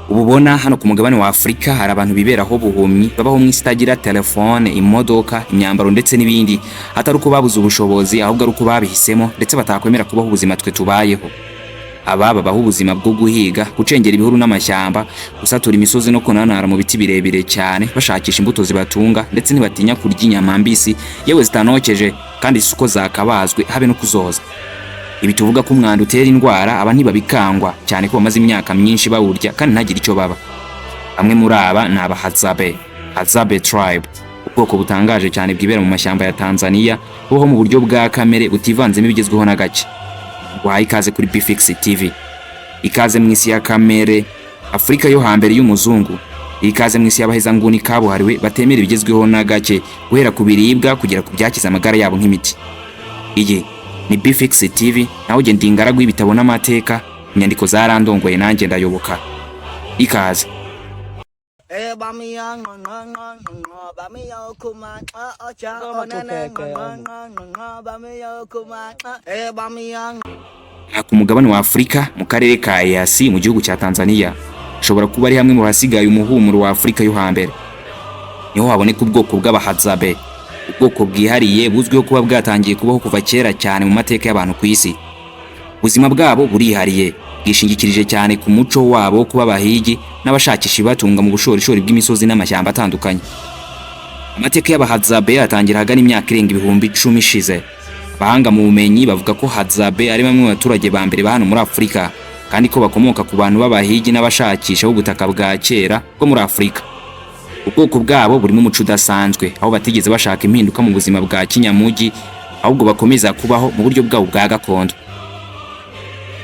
Ubu ubona hano ku mugabane wa Afurika hari abantu biberaho buhumyi, babaho mu isi itagira telefone, imodoka, imyambaro ndetse n'ibindi, atari uko babuze ubushobozi, ahubwo ari uko babihisemo ndetse batakwemera kubaho ubuzima twe tubayeho. Aba babaho ubuzima bwo guhiga, gucengera ibihuru n'amashyamba, gusatura imisozi no kunanara mu biti birebire cyane bashakisha imbuto zibatunga, ndetse ntibatinya kurya inyama mbisi, yewe zitanokeje, kandi si uko zakabazwe habe no kuzoza. Ibi tuvuga ko umwanda utera indwara, aba ntibabikangwa cyane ko bamaze imyaka myinshi bawurya kandi ntagire icyo baba. Bamwe muri aba ni Abahadzabe, Hadzabe tribe, ubwoko butangaje cyane bwibera mu mashyamba ya Tanzania, bubaho mu buryo bwa kamere butivanzemo ibigezweho na gake. Guhaye ikaze kuri Bfix TV, ikaze mu isi ya kamere, Afurika yo hambere y'umuzungu, ikaze mu isi y'abahezanguni kabuhariwe batemera ibigezweho na gake, guhera ku biribwa kugera ku byakiza amagara yabo nk'imiti. Iyi ni Bfix TV, naho ugenda ingaragu y'ibitabo n'amateka, inyandiko zarandongoye nanjye ndayoboka. Ikaze. Bamiya nqa nqa nqa nqa bamiya kuma nqa ocha onene nqa nqa nqa nqa bamiya kuma nqa bamiya. Aha ku mugabane wa Afurika, mu karere ka EAC, mu gihugu cya Tanzania, hashobora kuba ari hamwe mu hasigaye umuhumuro wa Afurika yo hambere. Niho haboneka ubwoko bw'Abahadzabe, ubwoko bwihariye buzwiho kuba bwatangiye kubaho kuva kera cyane mu mateka y'abantu ku isi. Ubuzima bwabo burihariye, bwishingikirije cyane ku muco wabo wo kuba abahigi n'abashakisha ibibatunga mu bushorishori bw'imisozi n'amashyamba atandukanye. Amateka y'Abahadzabe atangira ahagana imyaka irenga 10,000 ishize. Abahanga mu bumenyi bavuga ko Hadzabe ari bamwe mu baturage ba mbere ba hano muri Afurika, kandi ko bakomoka ku bantu b'abahigi n'abashakisha b'ubutaka bwa kera bwo muri Afurika. Ubwoko bwabo burimo umuco udasanzwe, aho batigeze bashaka impinduka mu buzima bwa kinyamujyi, ahubwo bakomeza kubaho mu buryo bwabo bwa gakondo.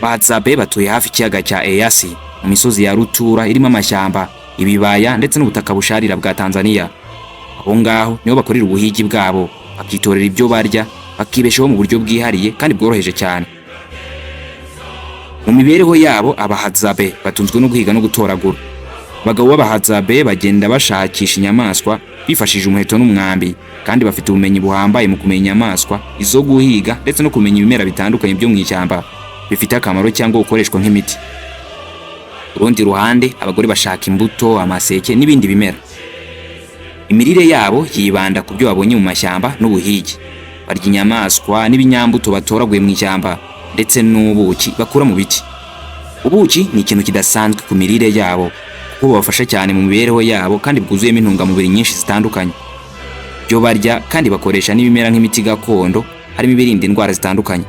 Bahadzabe batuye hafi ikiyaga cya Eyasi, mu misozi ya rutura irimo amashyamba, ibibaya ndetse n'ubutaka busharira bwa Tanzania. Aho ngaho niho bakorera ubuhigi bwabo, bakitorera ibyo barya, bakibeshaho mu buryo bwihariye kandi bworoheje cyane. Mu mibereho yabo, Abahadzabe batunzwe no guhiga no gutoragura. Abagabo b'Abahadzabe bagenda bashakisha inyamaswa bifashishije umuheto n'umwambi, kandi bafite ubumenyi buhambaye mu kumenya inyamaswa, izo guhiga, ndetse no kumenya ibimera bitandukanye byo mu ishyamba bifite akamaro cyangwa gukoreshwa nk'imiti. Ku rundi ruhande, abagore bashaka imbuto, amaseke n'ibindi bimera. Imirire yabo yibanda ku byo babonye mu mashyamba n'ubuhigi. Barya inyamaswa n'ibinyambuto batoraguye mu ishyamba, ndetse n'ubuki bakura mu biti. Ubuki ni ikintu kidasanzwe ku mirire yabo, kuko bubafasha cyane mu mibereho yabo kandi bwuzuyemo intungamubiri nyinshi zitandukanye. Ibyo barya kandi bakoresha n'ibimera nk'imiti gakondo, harimo ibirinda indwara zitandukanye.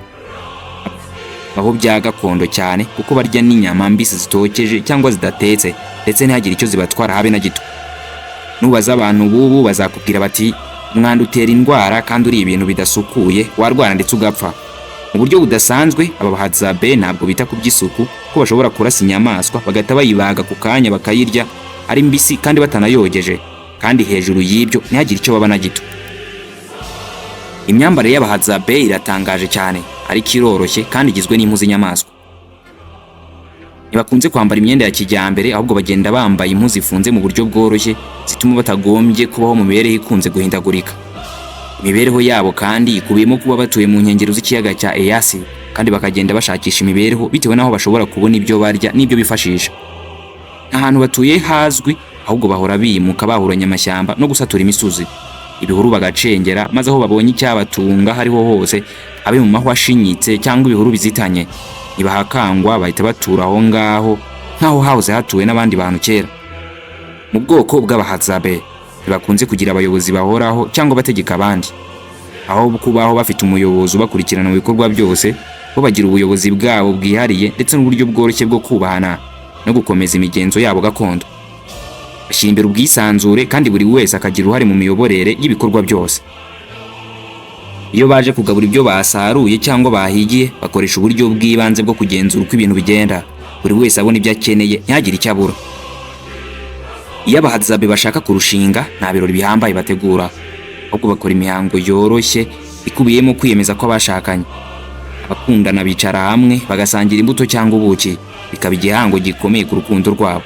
Aho bya gakondo cyane, kuko barya n'inyama mbisi zitokeje cyangwa zidatetse, ndetse ntihagire icyo zibatwara habe na gito. Nubaza abantu b'ubu, bazakubwira bati: "Umwanda utera indwara, kandi uri ibintu bidasukuye warwara ndetse ugapfa." Mu buryo budasanzwe, aba Bahadzabe ntabwo bita ku by'isuku, ko bashobora kurasa inyamaswa bagahita bayibaga ku kanya, bakayirya ari mbisi kandi batanayogeje, kandi hejuru y'ibyo ntihagire icyo baba na gito. Imyambarire y'Abahadzabe iratangaje cyane, ariko iroroshye kandi igizwe n'impu z'inyamaswa. Ntibakunze kwambara imyenda ya kijyambere, ahubwo bagenda bambaye impu zifunze mu buryo bworoshye, zituma batagombye kubaho mu mibereho ikunze guhindagurika. Imibereho yabo kandi ikubiyemo kuba batuye mu nkengero z'ikiyaga cya Eyasi, kandi bakagenda bashakisha imibereho bitewe n'aho bashobora kubona ibyo barya n'ibyo bifashisha. Nta hantu batuye hazwi, ahubwo bahora bimuka, bahuranya amashyamba no gusatura imisozi, ibihuru, bagacengera, maze aho babonye icyabatunga hariho hose, abe mu mahwa ashinyitse cyangwa ibihuru bizitanye, ntibahakangwa, bahita batura aho ngaho nk'aho hahoze hatuwe n'abandi bantu kera. Mu bwoko bw'Abahadzabe ntibakunze kugira abayobozi bahoraho cyangwa bategeka abandi. Aho kubaho bafite umuyobozi ubakurikirana mu bikorwa byose, bo bagira ubuyobozi bwabo bwihariye ndetse n'uburyo bworoshye bwo kubahana no gukomeza imigenzo yabo gakondo. Bashyira imbere ubwisanzure, kandi buri wese akagira uruhare mu miyoborere y'ibikorwa byose. Iyo baje kugabura ibyo basaruye cyangwa bahigiye, bakoresha uburyo bw'ibanze bwo kugenzura uko ibintu bigenda, buri wese abona ibyo akeneye, ntihagire icyo abura. Iyo Abahadzabe bashaka kurushinga, nta birori bihambaye bategura, ahubwo bakora imihango yoroshye ikubiyemo kwiyemeza kw'abashakanye. Abakundana bicara hamwe bagasangira imbuto cyangwa ubuki, bikaba igihango gikomeye ku rukundo rwabo.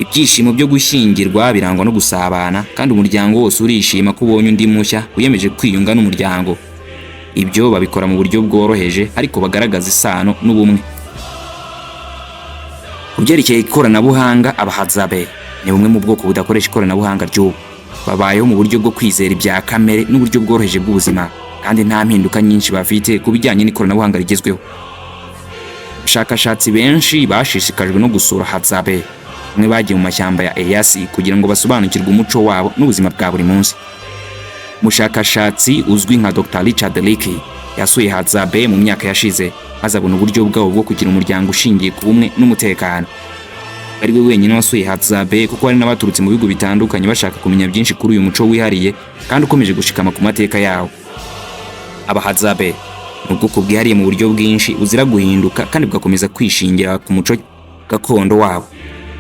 Ibyishimo byo gushyingirwa birangwa no gusabana, kandi umuryango wose urishima ko ubonye undi mushya wiyemeje kwiyunga n'umuryango. Ibyo babikora mu buryo bworoheje, ariko bagaragaza isano n'ubumwe. Ku Ku byerekeye ikoranabuhanga, Abahadzabe ni bumwe mu bwoko budakoresha ikoranabuhanga ry'ubu. Babayeho mu buryo bwo kwizera ibya kamere n'uburyo bworoheje bw'ubuzima, kandi nta mpinduka nyinshi bafite ku bijyanye n'ikoranabuhanga rigezweho. Abashakashatsi benshi bashishikajwe no gusura Hadzabe. Bamwe bagiye mu mashyamba ya Eyasi kugira ngo basobanukirwe umuco wabo n'ubuzima bwa buri munsi. Umushakashatsi uzwi nka Dr Richard Leakey yasuye Hadzabe mu myaka yashize, maze abona uburyo bwabo bwo kugira umuryango ushingiye ku bumwe n'umutekano. Ari we wenyine wasuye Hadzabe, kuko hari n'abaturutse mu bihugu bitandukanye bashaka kumenya byinshi kuri uyu muco wihariye kandi ukomeje gushikama ku mateka yawo. Abahadzabe ni ubwoko bwihariye mu buryo bwinshi, buzira guhinduka kandi bugakomeza kwishingira ku muco gakondo wabo.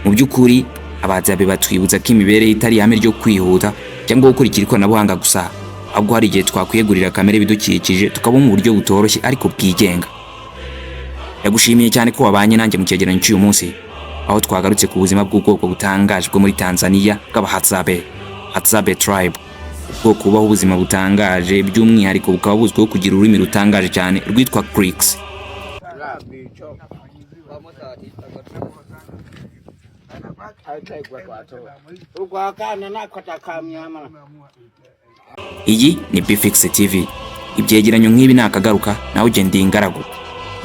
Mu by'ukuri, Abahadzabe batwibutsa ko imibereho itari ihame ryo kwihuta cyangwa gukurikira ikoranabuhanga gusa, ahubwo hari igihe twakwiyegurira kamere, ibidukikije, tukabaho mu buryo butoroshye ariko bwigenga. Ndagushimiye cyane ko wabanye nanjye mu cyegeranyo cy'uyu munsi, aho twagarutse ku buzima bw'ubwoko butangaje bwo muri Tanzania bw'Abahadzabe, Hadzabe tribe, ubwoko bubaho ubuzima butangaje, by'umwihariko bukaba buzwiho kugira ururimi rutangaje cyane rwitwa clicks. Iyi ni Bfix TV. Ibyegeranyo nk'ibi ni akagaruka. Nawe ugenda iyi ingaragu,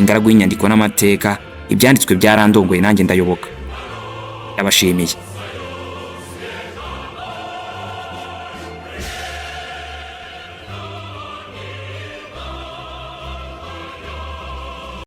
ingaragu y'inyandiko n'amateka. Ibyanditswe byarandongoye, nanjye ndayoboka. Ndabashimiye.